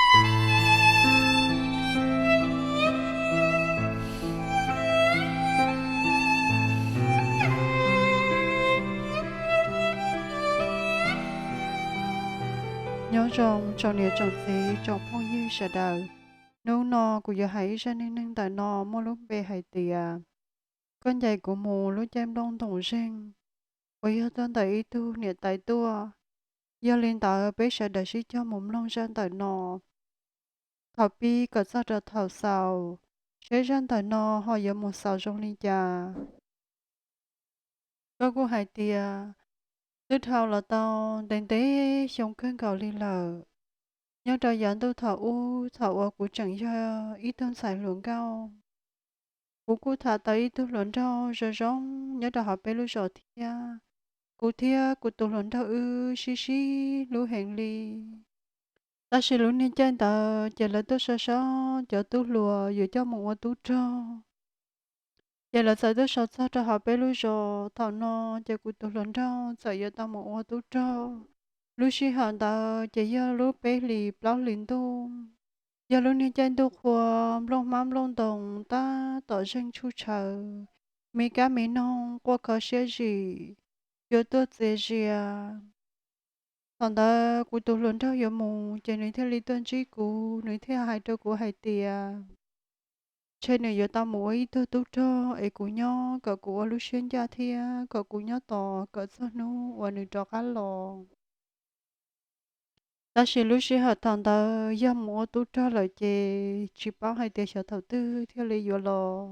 Nyob zoo tsoom niam tsoom txiv tsoom phooj ywg sawv daws. Hnub no kuv yuav hais ib zaj neej neeg ntawm no muaj lub npe hais tias koj ncaim kuv mus lub caij nplooj ntoos zeeg, uas yog tuaj ntawm ib tug niam tais tuaj. Yog li ntawd peb sawv daws sib cog mus mloog zaj ntawm no. Thaum pib kom txog rau thaum xaus, seb zaj ntawm no ho yuav mus xaus zoo li cas. Koj kuj hais tias twb dhau los tau ntev ntev xyoo kawg nkaus li lawm. Nyob rau yav ntuj thaum ub, thaum uas kuv tseem yog ib tug ntxhais hluas nkauj, kuv kuj tham tau ib tug hluas nraug zoo zoo nyob rau hauv peb lub zos thiab. Kuv thiab kuv tus hluas nraug wb sib sib hlub heev li. Tab sis lub niag caij ntawd ces lawv tuaj sau sau cov tub hluas yuav coj mus ua tub rog. Ces lawv txawm tuaj sau txog rau hauv peb lub zos. Thaum no ces kuv tus hluas nraug txawm yuav tau mus ua tub rog. Lub sij hawm ntawd ces yog lub peb hlis plaub hlis ntuj, yog lub niag caij ntuj qhua, nplooj hmab nplooj ntoos tab tom zeeg tshuj tshawv, me kab me noog quaj kho siab zim, cua tuaj txias zias. Thaum ntawd kuv tus hluas nraug yuav mus ces nws thiaj li tuaj ntsib kuv, nws thiaj hais rau kuv hais tias ntshe nws yuav tau mus ua ib tug tub rog es kuv nyob kom kuv ua lub siab ncaj thiab kom kuv nyob tos kom txog hnub uas nws rov qab los. Tab sis lub sij hawm thaum ntawd yog mus ua tub rog lawm ces tsis paub hais tias xyov thaum twg thiaj li yuav los.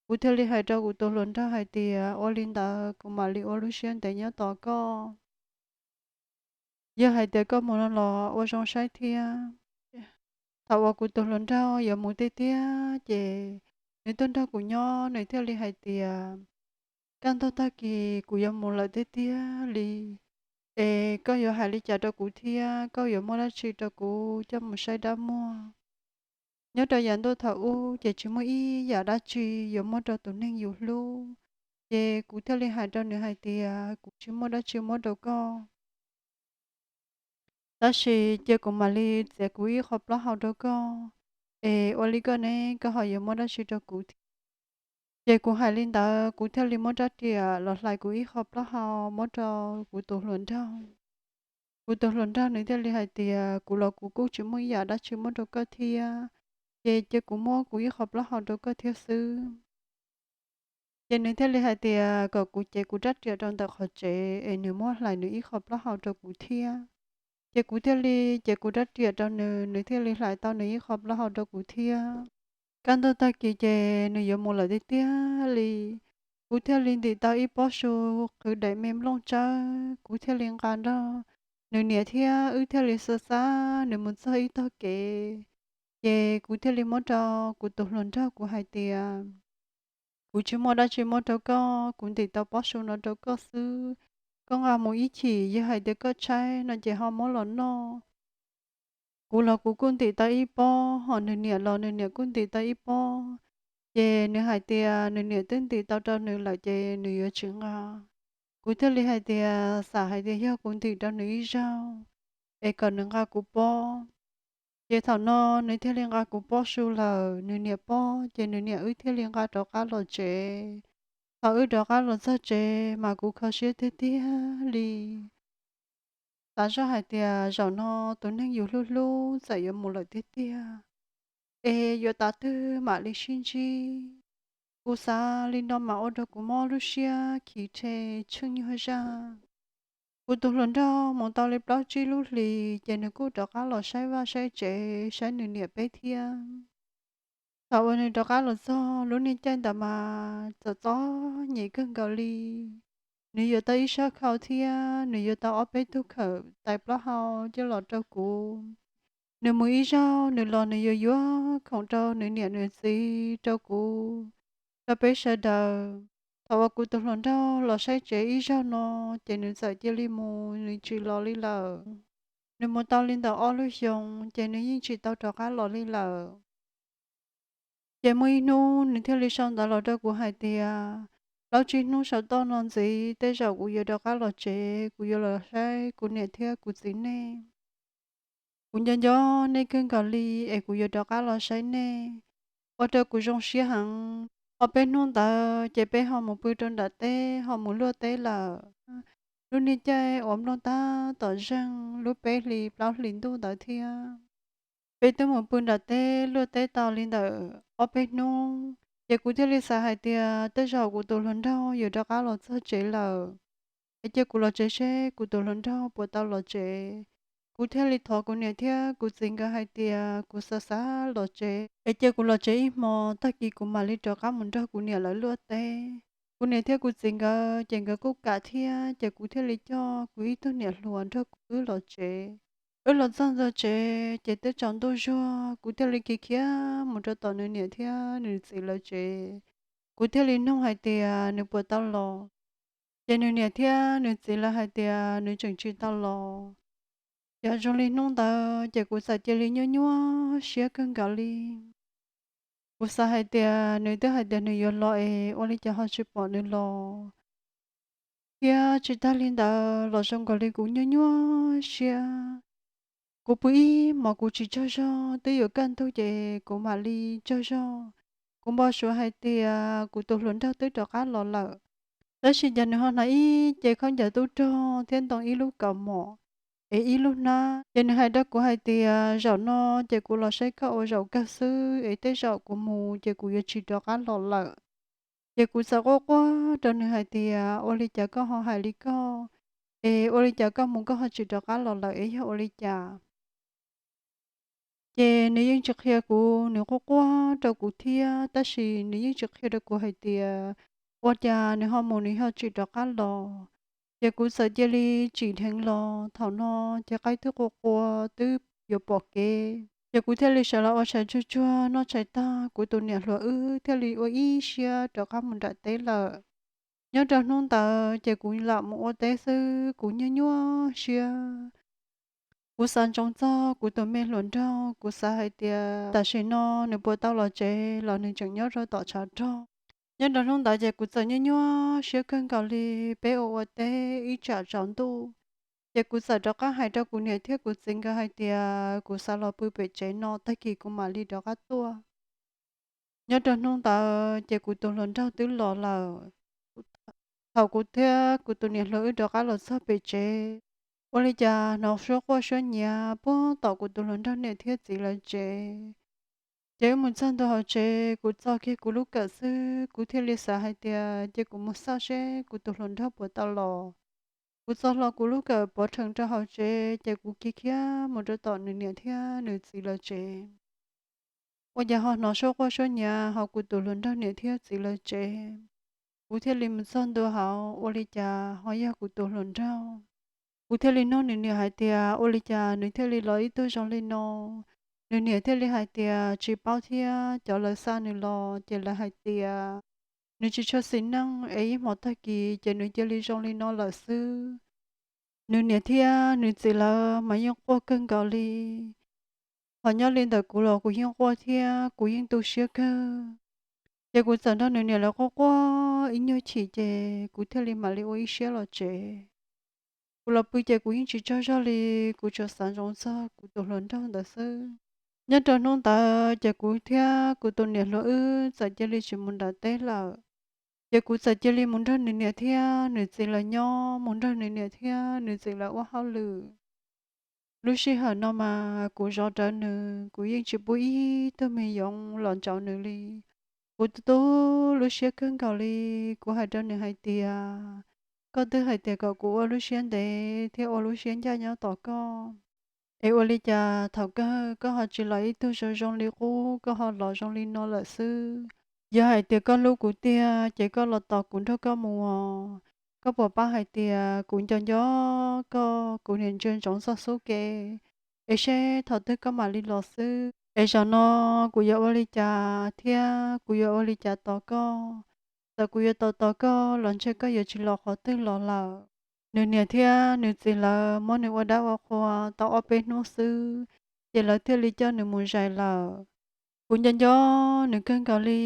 Kuv thiaj li hais rau kuv tus hluas nraug hais tias ua li ntawd kuv mam li ua lub siab ntev nyob tos koj. Yog hais tias koj mus no los ua zoo saib thiab. Thaum uas kuv tus hluas nraug yuav mus tiag tiag ces nws tuaj nrog kuv nyob, nws thiaj li hais tias kaj ntug tag kis kuv yuav mus lawm tiag tiag li, es koj yuav hais li cas rau kuv thiab koj yuav muab dab tsi rau kuv coj mus saib dab muag? Nyob rau yav ntuj thaum ub ces tsis muaj ib yam dab tsi yuav muab rau tus neeg yus hlub. Ces kuv thiaj li hais rau nws hais tias kuv tsis muaj dab tsi muab rau koj, tab sis cia kuv mam li txiav kuv ib qho plaub hau rau koj, es ua li koj ne koj ho yuav muab dab tsi rau kuv thiab? Ces kuv hais li ntawd kuv thiaj li muab rab riam los hlais kuv ib qho plaub hau muab rau kuv tus hluas nraug. Kuv tus hluas nraug nws thiaj li hais tias kuv los kuv kuj tsis muaj ib yam dab tsi muab rau koj thiab, ces cia kuv muab kuv ib qho plaub hau rau koj thiab xwb. Ces nws thiaj li hais tias kom kuv cev kuv rab riam rau ntawm qhov tsev es nws muab hlais nws ib qho plaub hau rau kuv thiab. Ces kuv thiaj li cev kuv rab riam rau nws, nws thiaj li hlais tau nws ib qho plaub hau rau kuv thiab. Kaj ntug tag kis ces nws yuav mus lawm tiag tiag li. Kuv thiaj li ntim tau ib pob su qhwv daim me nplooj tsawb, kuv thiaj li nqa nrog nws niam thiab wb thiaj li xa xa nws mus txog ib tog kev. Ces kuv thiaj li muab rau kuv tus hluas nraug, kuv hais tias kuv tsis muaj dab tsi muab rau koj, kuv ntim tau pob su no rau koj xwb. Koj nqa mus ib chim, yog hais tias koj tshaib no ces ho muab los noj. Kuv los kuv kuj ntim tau ib pob, ho nws niam los nws niam kuj ntim tau ib pob. Ces nws hais tias nws niam twb ntim tau rau nws lawm ces nws yuav tsis nqa. Kuv thiaj li hais tias xam hais tias yog kuv ntim rau nws ib zaug es kom nws nqa kuv pob. Ces thaum no nws thiaj li nqa kuv pob su lawm, nws niam pob ces nws niam wb thiaj li nqa rov qab los tsev. Thaum wb rov qab los txog tsev mas kuv kho siab tiag tiag li. Xav zoj hais tias zaum no tus neeg yus hlub hlub txawm yuav mus lawm tiag tiag, es yuav tav twg mam li sib ntsib. Kuv xav li no mas ua rau kuv mob lub siab khiv rhe tsheej nyuag zaj. Kuv tus hluas nraug mus tau li plaub tsib lub hlis ces nws kuj rov qab los saib vaj saib tsev, saib nws niam peb thiab. Thaum uas nws rov qab los txog, lub niag caij ntawd mas txom txom nyem kawg nkaus li. Nws yuav tau ib sab khau thiab nws yuav tau ob peb tug khawm tais plaub hau coj los rau kuv. Nws mus ib zaug nws los nws yuav yuav khoom rau nws niam nws txiv, rau kuv, rau peb sawv daws. Thaum uas kuv tus hluas nraug los saib tsev ib zaug no ces nws txawm cia li mus, nws tsis los li lawm. Nws mus tau li ntawm ob lub xyoos ces nws yeej tsis tau rov qab los li lawm. Ces muaj ib hnub nws thiaj li sau ntawv los rau kuv hais tias plaub tsib hnub saum toj no ntxiv tej zaum kuv yuav rov qab los tsev, kuv yuav los saib kuv niam thiab kuv txiv nej. Kuv nco nco nej kawg nkaus li es kuv yuav rov qab los saib nej, ua rau kuv zoo siab heev. Ob peb hnub ntawd ces peb ho mus pw rau nram teb ho mus luaj teb lawm. Lub niag caij uas nplooj tab tom zeeg lub peb hlis plaub hlis ntuj ntawd thiab. Peb twb mus pw nram teb luaj teb tau li ntawm ob peb hnub, ces kuv thiaj li xav hais tias tej zaum kuv tus hluas nraug yuav rov qab los txog tsev lawm. Es cia kuv los tsev seb kuv tus hluas nraug puas tau los tsev. Kuv thiaj li thov kuv niam thiab kuv txiv nkawd hais tias kuv xav xav los tsev, es cia kuv los tsev ib hmo, tag kis kuv mam li rov qab mus nrog kuv niam lawv luaj teb. Kuv niam thiab kuv txiv nkawd ces nkawd kuj kam thiab, ces kuv thiaj li coj kuv ib tug niam hluas nrog kuv wb los tsev. Wb los txog ntawm tsev ces twb tsaus ntuj zuag, kuv thiaj li khiav khiav mus rau tom nws niam thiab nws txiv lawv tsev. Kuv thiaj li nug hais tias nws puas tau los, ces nws niam thiab nws txiv lawv hais tias nws tseem tsis tau los. Yog zoo li hnub ntawd ces kuv txawm cia li nyuaj nyuaj siab kawg nkaus li. Kuv xav hais tias nws twb hais tias nws yuav los es ua li cas ho tsis pom nws los. Thiab tsis tag li ntawd los zoo nkaus li kuv nyuaj nyuaj siab. Kuv pw ib hmos kuv tsis tsaug zog, twb yuav kaj ntug ces kuv mam li tsaug zog. Kuv npau suav hais tias kuv tus hluas nraug twb rov qab los lawm, tab sis cas nws ho hnav ib ce khaub ncaws tub rog thiab ntoo ib lub kaus mom es ib lub hnab. Ces nws hais rau kuv hais tias zaum no ces kuv los saib koj ua zaum kawg xwb, es tej zaum kuv mus ces kuv yuav tsis rov qab los lawm. Ces kuv txawm quaj quaj rau nws hais tias ua li cas koj ho hais li koj, es ua li cas koj mus koj ho tsis rov qab los lawm es yog ua li cas? Ces nws yeej tsis qhia kuv, nws quaj quaj rau kuv thiab, tab sis nws yeej tsis qhia rau kuv hais tias ua cas nws ho mus nws ho tsis rov qab los. Ces kuv txawm cia li tsim dheev los. Thaum no ces qaib twb qua qua, twb yuav pom kev, ces kuv thiaj li sawv los ua tshais tsuag tsuag noj tshais tag, kuv tus niam hluas wb thiaj li ua ib siab rov qab mus nram teb lawm. Nyob rau hnub ntawd ces kuv lam mus ua teb xwb, kuv nyuaj nyuaj siab. Kuv xav ntsoov txog kuv tus me hluas nraug, kuv xav hais tias tam sim no nws puas tau los tsev los nws tseem nyob rau tom tshav rog. Nyob rau hnub ntawd ces kuv txawm nyuaj nyuaj siab kawg nkaus li. Peb ua ua teb ib tsam tsaus ntuj, ces kuv txawm rov qab hais rau kuv niam thiab kuv txiv nkawd hais tias kuv xav los pw pem tsev no, tag kis kuv mam li rov qab tuaj. Nyob rau hnub ntawd ces kuv tus hluas nraug twb los lawm. Thaum kuv thiab kuv tus niam hluas wb rov qab los txog pem tsev, ua li cas hnov suab quaj suab nyiav puag tom kuv tus hluas nraug niam thiab txiv lawv tsev. Ces wb mus txog ntua hauv tsev, kuv txo kiag kuv lub kawm xwb, kuv thiaj li xav hais tias cia kuv mus xauj seb kuv tus hluas nraug puas tau los. Kuv txo hlo kuv lub kawm pov rhees rau hauv tsev, ces kuv khiav khiav mus rau tom nws niam thiab nws txiv lawv tsev. Ua cas ho hnov suab quaj suab nyiav hauv kuv tus hluas nraug niam thiab txiv lawv tsev. Kuv thiaj li mus txog ntua hauv, ua li cas ho yog kuv tus hluas nraug. Kuv thiaj li nug nws niam hais tias ua li cas nws thiaj li los ib tug zoo li no. Nws niam thiaj li hais tias tsis paub thiab, cov lawv xa nws los ces lawv hais tias nws tsis tshua xis neej es ib hmos tag kis ces nws cia li zoo li no lawm xwb. Nws niam thiab nws txiv lawv mas yeej quaj kawg nkaus li. Ho nyob li ntawm kuv los kuv yeej quaj thiab kuv yeej tu siab kawg. Ces kuv txawm nrog nws niam lawv quaj quaj ib nyuag chim ces kuv thiaj li mam li ua ib siab los tsev. Kuv los pw ces kuv yeej tsis tsaug zog li, kuv tsuas xav ntsoov txog kuv tus hluas nraug ntawd xwb. Nyob rau hnub ntawd ces kuv thiab kuv tus niam hluas wb txawm cia li tsis mus nram teb lawm. Ces kuv txawm cia li mus nrog nws niam thiab nws txiv lawv nyob, mus nrog nws niam thiab nws txiv lawv ua hauj lwm. Lub sij hawm no mas kuv zov rawv nws, kuv yeej tsis pub ib tug me yoov los ntsauv nws li. Kuv tu tu lub siab kawg nkaus li. Kuv hais rau nws hais tias koj twb hais tias kom kuv ua lub siab ntev thiab ua lub siab ncaj nyob tos koj, es ua li cas thaum kawg koj ho tsis los ib tug zoo zoo li qub, koj ho los zoo li no lawm xwb? Yog hais tias koj hlub kuv tiag ces koj los tos kuv nrog koj mus os. Koj puas paub hais tias kuv nco nco koj, kuv niaj ntsia ntsoov txog xub ke, es seb thaum twg koj mam li los xwb. Es zaum no kuv yuav ua li cas thiab kuv yuav ua li cas tos koj? Txawm kuv yuav tos tos koj los ntshe koj yuav tsis los qhov twg los lawm. Nws niam thiab nws txiv lawv muab nws ua dab ua qhua tau ob peb hnub xwb, ces lawv thiaj li coj nws mus zais lawm. Kuv nco nco nws kawg nkaus li,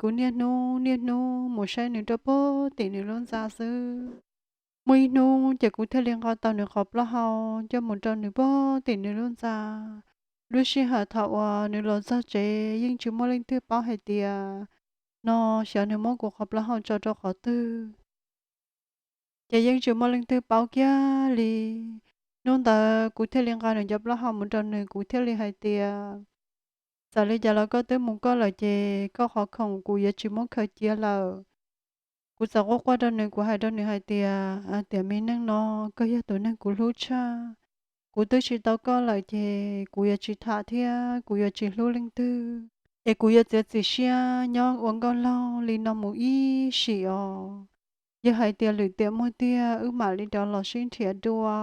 kuv niaj hnub niaj hnub mus saib nws rau puag tim nws lub ntxa xwb. Muaj ib hnub ces kuv thiaj li nqa tau nws qhov plaub hau coj mus rau nws pog tim nws lub ntxa. Lub sij hawm thaum uas nws los txog tsev yeej tsis muaj leej twg paub hais tias no xyov nws muab kuv qhov plaub hau tso rau qhov twg, ces yeej tsis muaj leej twg paub kiag li. Hnub ntawd kuv thiaj li nqa nws cov plaub hau mus rau nws, kuv thiaj li hais tias txawm li cas los koj twb mus koj lawm ces koj qhov khoom kuv yuav tsis muab khaws cia lawm. Kuv txawm quaj quaj rau nws, kuv hais rau nws hais tias tiam me neej no koj yog tus neeg kuv hlub tshaj. Kuv twb tsis tau koj lawm ces kuv yuav tsis tham thiab kuv yuav tsis hlub leej twg, es kuv yuav txiav txim siab nyob ua nkauj laug li no mus ib sim os. Yog hais tias lwm tiam muaj tiag wb mam li rov los sib nrhiav dua.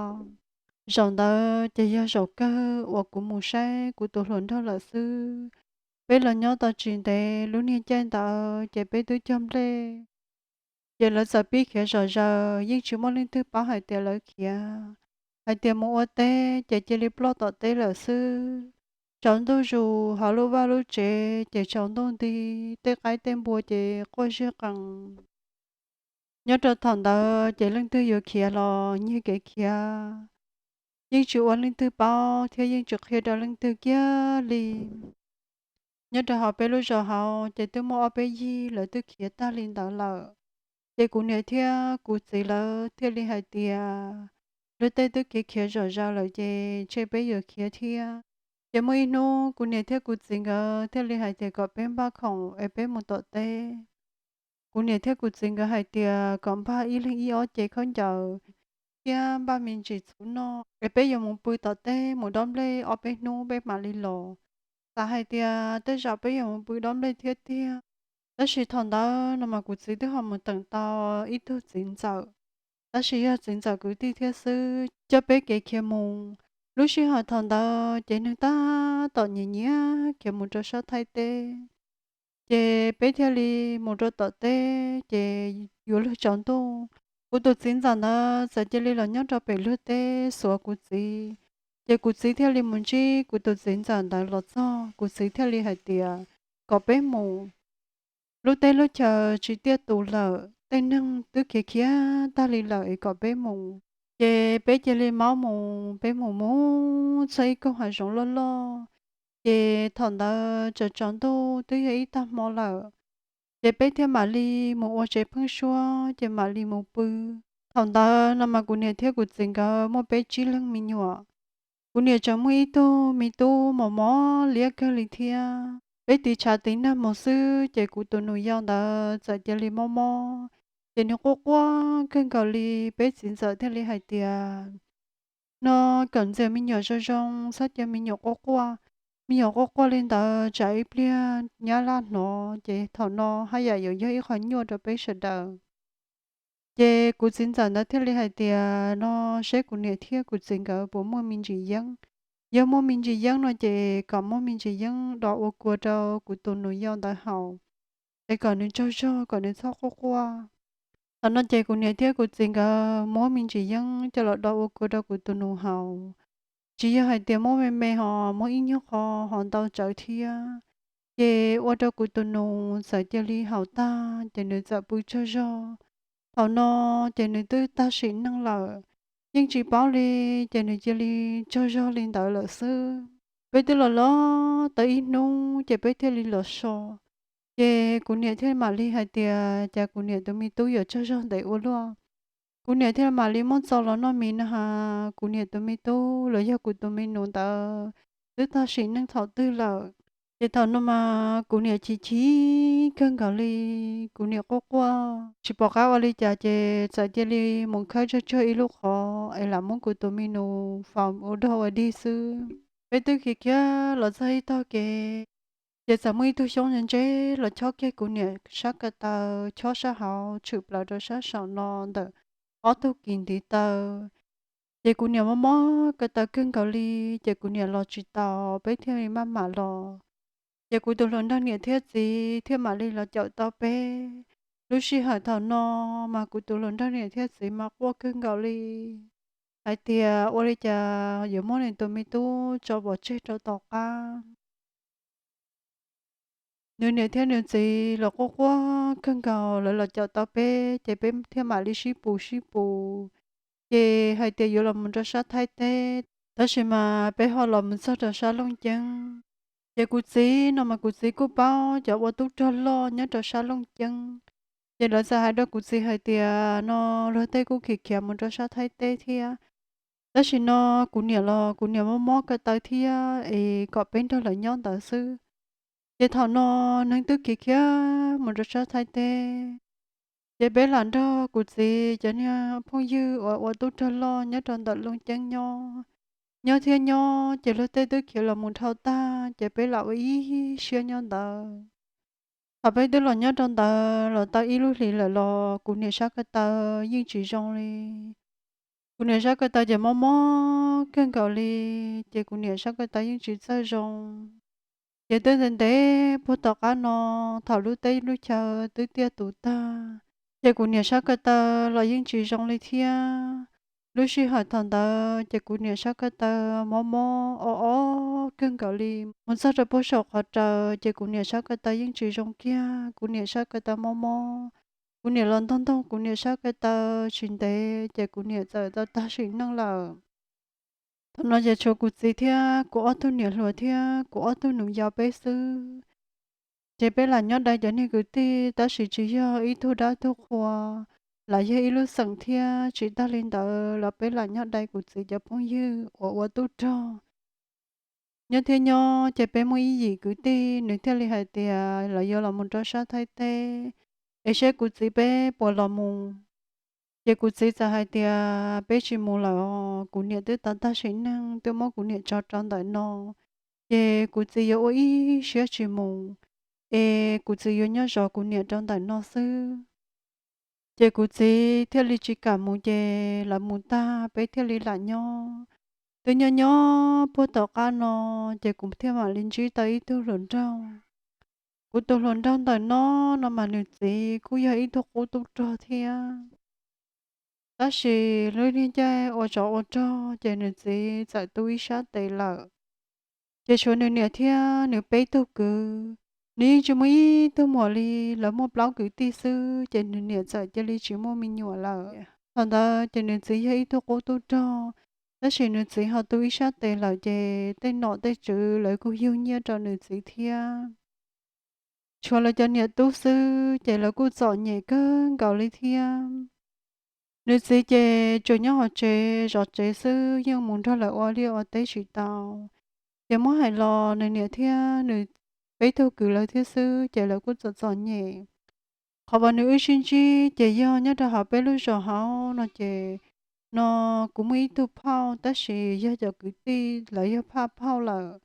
Zaum ntawd ces yog zaum kawg uas kuv mus saib kuv tus hluas nraug lawm xwb. Peb los nyob tau tsis ntev, lub niag caij ntawd ces peb twb cog nplej, ces lawv txawm pib khiav zom zaws, yeej tsis muaj leej twg paub hais tias lawv khiav. Hais tias mus ua teb ces cia li ploj tom teb lawm xwb. Tsaus ntuj zus hauv lub vaj lub tsev ces tsaus ntuj nti, tej qaib tej npua ces quaj zig qees. Nyob rau thaum ntawd ces leej twg yuav khiav los nyiag kev khiav, yeej tsis ua leej twg paub thiab yeej tsis qhia rau leej twg kiag li. Nyob rau hauv peb lub zos hauv ces twb muaj ob peb yig lawv twb khiav tag li ntawd lawm. Ces kuv niam thiab kuv txiv lawv thiaj li hais tias luag tej twb khiav khiav zom zaws lawm ces ntshe peb yuav khiav thiab. Ces muaj ib hnub kuv niam thiab kuv txiv nkawd thiaj li hais tias kom peb npaj khoom es peb mus tom teb. Kuv niam thiab kuv txiv nkawd hais tias kom npaj ib leeg ib ob cev khaub ncaws thiab npaj me ntsis txhuv noj es peb yuav mus pw tom teb mus dob nplej ob peb hnub peb mam li los. Xav hais tias tej zaum peb yuav mus pw dob nplej thiab tiag. Tab sis thaum ntawd no mas kuv txiv twb ho mus teem tau ib tug txiv ntxawm, tab sis yog txiv ntxawm kwv tij thiab xwb, coj peb kev khiav mus. Lub sij hawm thaum ntawd ces neeg tab tom nyiam nyiam khiav mus rau sab Thaib teb. Ces peb thiaj li mus rau tom teb ces yuav luag tsaus ntuj, kuv tus txiv ntxawm ntawd txawm cia li los nyob rau pem luag teb xuav kuv txiv. Ces kuv txiv thiaj li mus ntsib kuv tus txiv ntxawm ntawd los txog, kuv txiv thiaj li hais tias kom peb mus. Lub teb lub chaw tsis tiaj tus lawm, tej neeg twb khiav khiav tag li lawm es kom peb mus. Ces peb cia li maub mus, peb mus mus txog ib koog hav zoov loj loj. Ces thaum ntawd tsaus tsaus ntuj twb yog ib tag hmo lawm, ces peb thiaj mam li mus ua tsev pheeb suab ces mam li mus pw. Thaum ntawd no mas kuv niam thiab kuv txiv nkawd muaj peb tsib leeg me nyuam. Kuv niam tseem muaj ib tug me tub mos mos liab kawg li thiab. Peb tiv tshav tiv nag mus xwb ces kuv tus nus yau ntawd txawm cia li mob mob, ces nws quaj quaj kawg nkaus li. Peb txiv ntxawm thiaj li hais tias no kom ntxias me nyuam zoo zoo, txhob cia me nyuam quaj quaj. Me nyuam quaj quaj li ntawd tsam ib pliag nyab laj hnov ces thaum no haj yam yuav yog ib qho nyuaj rau peb sawv daws. Ces kuv txiv ntxawm ntawd thiaj li hais tias no seb kuv niam thiab kuv txiv nkawd puas muaj me ntsis yeeb. Yog muaj me ntsis yeeb no ces kom muab me ntsis yeeb do ua kua rau kuv tus nus yau ntawd haus, es kom nws tsaug zog kom nws txhob quaj quaj. Thaum no ces kuv niam thiab kuv txiv nkawd muab me ntsis yeeb coj los do ua kua rau kuv tus nus haus. Tsis yog hais tias muab me me ho, muab ib nyuag qho ho ntau tsawv thiab. Ces ua rau kuv tus nus txawm cia li haus tag ces nws txawm pw tsaug zog. Thaum no ces nws twb tag sim neej lawm, yeej tsis paub li, ces nws cia li tsaug zog li ntawd lawm xwb. Peb twb los los tau ib hnub ces peb thiaj li los so. Ces kuv niam thiaj mam li hais tias cas kuv niam tus me tub yuav tsaug zog ntev ua luaj. Kuv niam thiaj mam li muab txo los noj mis na has, kuv niam tus me tub los yog kuv tus me nus ntawd twb tag sim neej thaum twg lawm. Ces thaum no mas kuv niam chim chim kawg nkaus li, kuv niam quaj quaj tsis pom qab ua li cas ces txawm cia li mus khawb tsuag tsuag ib lub qhov es lam muab kuv tus me nus faus ua dog ua dig xwb. Peb twb khiav khiav los txog ib tog kev, ces txawm muaj ib tug xyoob ntse ntse los chob kiag kuv niam sab ko taw, chob sab hauv tshwm plaws rau sab saum no ntawm ob tug kis ntiv taw. Ces kuv niam mob mob ko taw kawg nkaus li, ces kuv niam los tsis taus, peb thiaj li maj mam los. Ces kuv tus hluas nraug niam thiab txiv thiaj mam li los caum tau peb. Lub sij hawm thaum no mas kuv tus hluas nraug niam thiab txiv mas quaj kawg nkaus li, hais tias ua li cas yuav muab nws tus me tub tso pov tseg rau tom qab. nws niam thiab nws txiv los quaj quaj kawg nkaus, lawv los caum tau peb ces peb thiaj mam li sib pus sib pus, ces hais tias yuav los mus rau sab Thaib teb, tab sis mas peb ho los mus txog rau sab Looj Ceeb. Ces kuv txiv no mas kuv txiv kuj paub cov ua tub rog loj nyob rau sab Looj Ceeb, ces lawv txawm hais rau kuv txiv hais tias no luag tej kuj khiav khiav mus rau sab Thaib teb thiab, tab sis no kuv niam los kuv niam mob mob ko taw thiab es kom peb nrog lawv nyob ntawd xwb. Ces thaum no neeg twb khiav khiav mus rau sab Thaib teb, ces peb lam nrog kuv txiv cov niag phooj ywg uas ua tub rog loj nyob rau ntawm Looj Ceeb nyob, nyob thiab nyob ces luag tej twb khiav los mus dhau tag ces peb lam ua ib siab nyob ntawd. Thaum peb twb los nyob rau ntawd los tau ib lub hlis lawm los kuv niam sab ko taw yeej tsis zoo li. Kuv niam sab ko taw ces mob mob kawg nkaus li, ces kuv niam sab ko taw yeej tsis txawj zoo. Ces twb ntev ntev puag tom qab no, thaum lub teb lub chaw twb tiaj tus tag, ces kuv niam sab ko taw los yeej tsis zoo li thiab. Lub sij hawm thaum ntawd ces kuv niam sab ko taw mob mob o o kawg nkaus li, mus txog rau puag saum qhov raws ces kuv niam sab ko taw yeej tsis zoo kiag, kuv niam sab ko taw mob mob. Kuv niam los ntoog ntoog kuv niam sab ko taw tsis ntev ces kuv niam txawm tau tag sim neej lawm. Thaum no ces tshuav kuv txiv thiab kuv ob tug niam hluas thiab kuv ob tug nus yau peb xwb. Ces peb lam nyob dai cov niag kwv tij, tab sis tsis yog ib tug dab tug qhua, lam yog ib lub xeem thiab tsis tag li ntawd los peb lam nyob dai kuv txiv cov phooj ywg uas ua tub rog. Nyob thiab nyob ces peb muaj ib yim kwv tij, nws thiaj li hais tias lawv yuav los mus rau sab Thaib teb, es seb kuv txiv peb puas los mus. Ces kuv txiv txawm hais tias peb tsis mus lawm os, kuv niam twb tau tag sim neej twb muab kuv niam tso rau ntawm no, ces kuv txiv yuav ua ib siab tsis mus, es kuv txiv yuav nyob zov kuv niam rau ntawm no xwb. Ces kuv txiv thiaj li tsis kam mus, ces lawv mus tag peb thiaj li lam nyob. Twb nyob nyob puag tom qab no, ces kuv thiaj mam li ntsib tau ib tug hluas nraug. Kuv tus hluas nraug ntawm no, no mas nws txiv kuj yog ib tug qub tub rog thiab. Tab sis lub niag caij ua tsov ua rog ces nws txiv txawm tu ib sab tes lawm. Ces tshuav nws niam thiab nws peb tug kwv, nws yeej tsis muaj ib tug muam li, lawv muaj plaub kwv tij xwb ces nws niam txawm cia li tsis muaj me nyuam lawm. Thaum ntawd ces nws txiv yog ib tug qub tub rog, tab sis nws txiv ho tu ib sab tes lawm ces tej nom tej tswv lawv kuj yug nyiaj rau nws txiv thiab. Tshuav lawv cov niam tub xwb ces lawv kuj txom nyem kawg nkaus li thiab. Nws txiv ces tsuas nyob hauv tsev zov tsev xwb, yeej mus nrog lawv ua liaj ua teb tsis tau. Ces muab hais los nws niam thiab nws peb tug kwv lawv thiab xwb ces lawv kuj txom txom nyem. Qhov uas nws wb sib ntsib ces yog nyob rau hauv peb lub zos hauv no ces, no kuv muaj ib tug phauj tab sis yog cov kwv tij lawv yog phaj phauj lawm.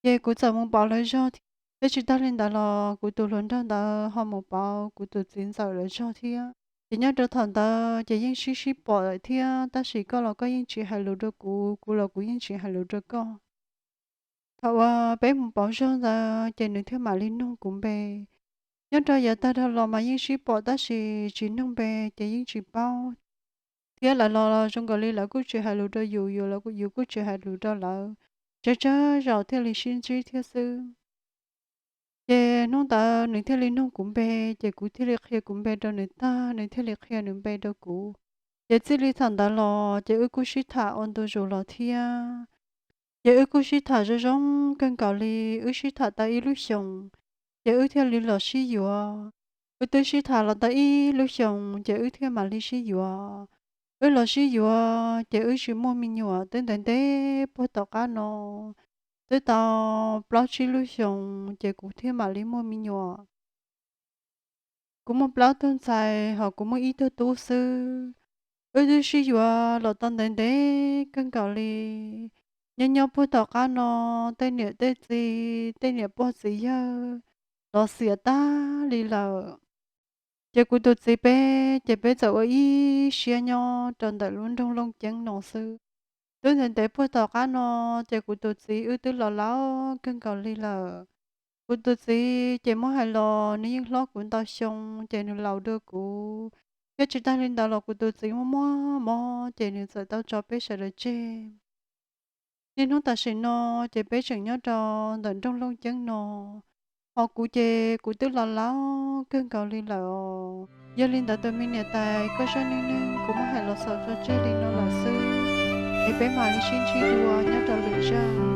Ces kuv txawm mus pauv lawv zog thiab, thiab tsis tag li ntawd los kuv tus hluas nraug ntawd ho mus pauv kuv tus txiv ntxawm lawv zog thiab. Ces nyob rau thaum ntawd ces yeej sib sib pom lawm thiab, tab sis koj los koj yeej tsis hais lus rau kuv, kuv los kuv yeej tsis hais lus rau koj. Thaum uas peb mus pauv zog ntawd ces nws thiaj mam li nug kuv npe. Nyob rau yav tag dhau los mas yeej sib pom tab sis tsis nug npe ces yeej tsis paub. Thiab lawv los zoo nkaus li lawv kuj tsis hais lus rau yus, yus kuj tsis hais lus rau lawv, tsawg tsawg zaus thiaj li sib ntsib thiab xwb. Ces hnub ntawd nws thiaj li nug kuv npe, ces kuv thiaj li qhia kuv npe rau nws tag, nws thiaj li qhia nws npe rau kuv. Ces txij li thaum ntawd los ces wb kuj sib tham ua ntu zus los thiab. Ces wb kuj sib tham zoo zoo kawg nkaus li, wb sib tham tau ib lub xyoos, ces wb thiaj li los sib yuav. Wb twb sib tham los tau ib lub xyoos ces wb thiaj mam li sib yuav. Wb los sib yuav ces wb tsis muaj me nyuam, twb ntev ntev puag tom qab no, twb tau plaub tsib lub xyoos ces kuv thiaj mam li muaj me nyuam. Kuv muaj plaub tug ntxhais hos kuv muaj ib tug tub xwb. Wb twb sib yuav los tau ntev ntev kawg nkaus li. Nyob nyob puag tom qab no, tej niam tej txiv, tej niam pog txiv yawg los xiam tag li lawm. Ces kuv tus txiv peb ces peb txawm ua ib siab nyob rau ntawm lub nroog Looj Ceeb no xwb. Twb ntev ntev puag tom qab no ces kuv tus txiv wb twb los laus kawg nkaus li lawm. Kuv tus txiv ces muab hais los nws yeej hlob kuv ntau xyoo ces nws laus dua kuv, thiab tsis tag li ntawd los kuv tus txiv muaj muaj mob ces nws txawm tau tso peb sawv daws tseg. Niaj hnub tam sim no ces peb tseem nyob rau ntawm nroog Looj Ceeb no. Ho kuv ces kuv twb los laus kawg nkaus li lawm os. Yog li ntawd tus me niam tais, koj zaj neej neeg kuv muab hais los xaus tso tseg li no lawm xwb, es peb mam li sib ntsib dua nyob rau lwm zaj.